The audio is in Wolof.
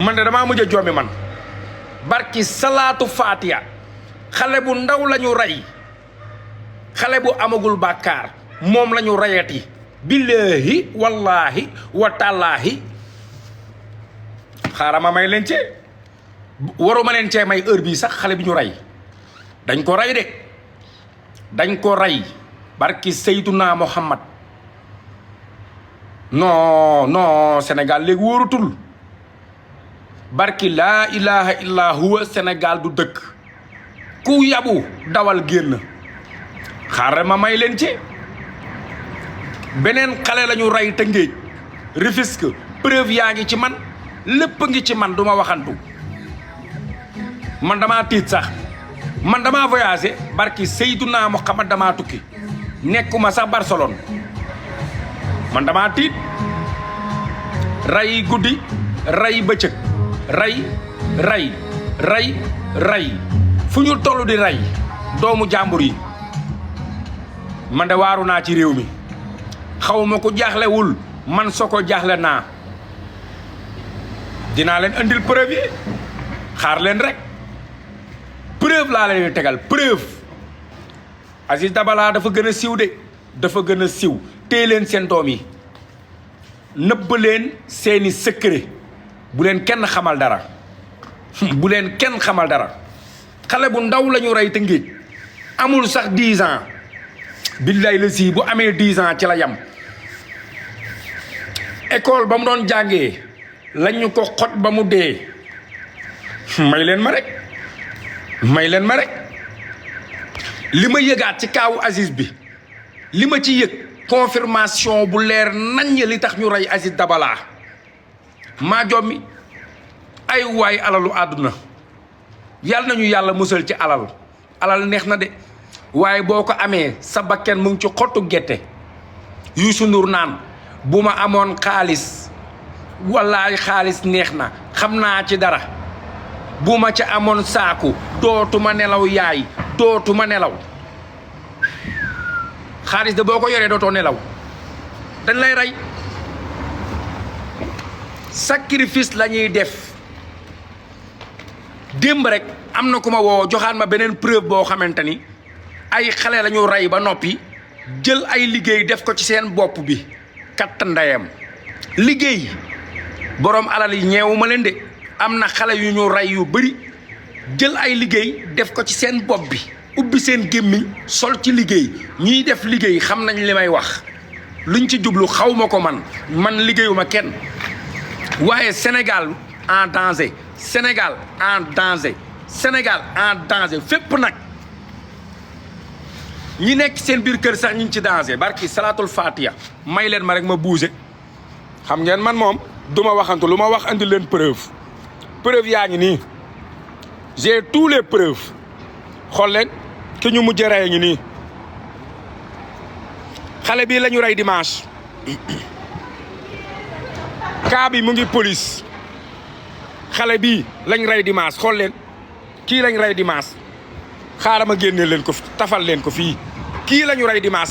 man de damaa mujj a jommi man barki salaatu faatiya xale bu ndaw lañu rey xale bu amagul bàkkaar moom lañu reyati billaahi wallaahi wa taalaahi xaaral ma may leen ci waruma leen cee may heure bii sax xale bi ñu rey dañ ko rey de dañ ko rey barki Seyduna Muhammad non Sénégal léegi wóorutul barki laa ilaha illa huwa Sénégal du dëkk ku yabu dawal génn xaaral ma may leen ci beneen xale lañu rey Tëngéej Rufisque preuve yaa ngi ci man lépp ngi ci man duma waxantu man damaa tiit sax man damaa voyagé barki Seydina Muhammad damaa tukki nekkuma sax Barcelone man damaa tiit rey guddi rey bëccëg rey fu ñu toll di rey doomu jàmbur yi man de waaru naa ci réew mi xaw ma ko jaaxlewul man soo ko jaaxle naa dinaa leen andil preuve yi xaar leen rek preuve laa leen tegal preuve Aziz Dabala dafa gën a siiw de dafa gën a siiw téye leen seen doom yi nëbb leen seeni secret bu leen kenn xamal dara bu leen kenn xamal dara xale bu ndaw lañu rey Tëngéej amul sax 10 ans billaay la si bu amee 10 ans ci la yam école ba mu doon jàngee lañu ko xot ba mu dee may leen ma rek li ma yëgaat ci kaawu Aziz bi li ma ci yëg confirmation bu leer naññ li tax ñu rey Aziz Dabala maa jommi ay waay alalu àdduna yàlla nañu yàlla musal ci alal neex na de waaye boo ko amee sa bakken mu ngi ci xottu gerte Youssou Ndour naan bu ma amoon xaalis wallaay xaalis neex na xam naa ci dara bu ma ca amoon saaku dootuma nelaw yaay dootuma nelaw xaalis de boo ko yoree dootoo nelaw dañ lay rey sacrifice la ñuy def démb rek am na ku ma woo joxaan ma beneen preuve boo xamante ni ay xale la ñu rey ba noppi jël ay liggéey def ko ci seen bopp bi katt ndeyam liggéey boroom alal yi ñeewu ma leen de am na xale yu ñu rey yu bëri jël ay liggéey def ko ci seen bopp bi ubbi seen gémmiñ sol ci liggéey ñiy def liggéey xam nañ li may wax luñ ci jublu xaw ma ko man liggéeyuma kenn waaye Sénégal en danger Sénégal en danger fépp nag ñi nekk seen biir kër sax ñu ngi ci danger barki salaatul fatiha may leen ma rek ma bougé xam ngeen man moom duma waxantu lu ma wax andi leen preuve yaa ngi nii j'ai tous les preuves xool leen ki ñu mujj rey ngi nii xale bii la ñu rey dimanche cas bi mu ngi police xale bii lañ rey dimanche xool leen kii lañ rey dimanche xaaral ma génne leen ko tafal leen ko fii kii la ñu rey dimanche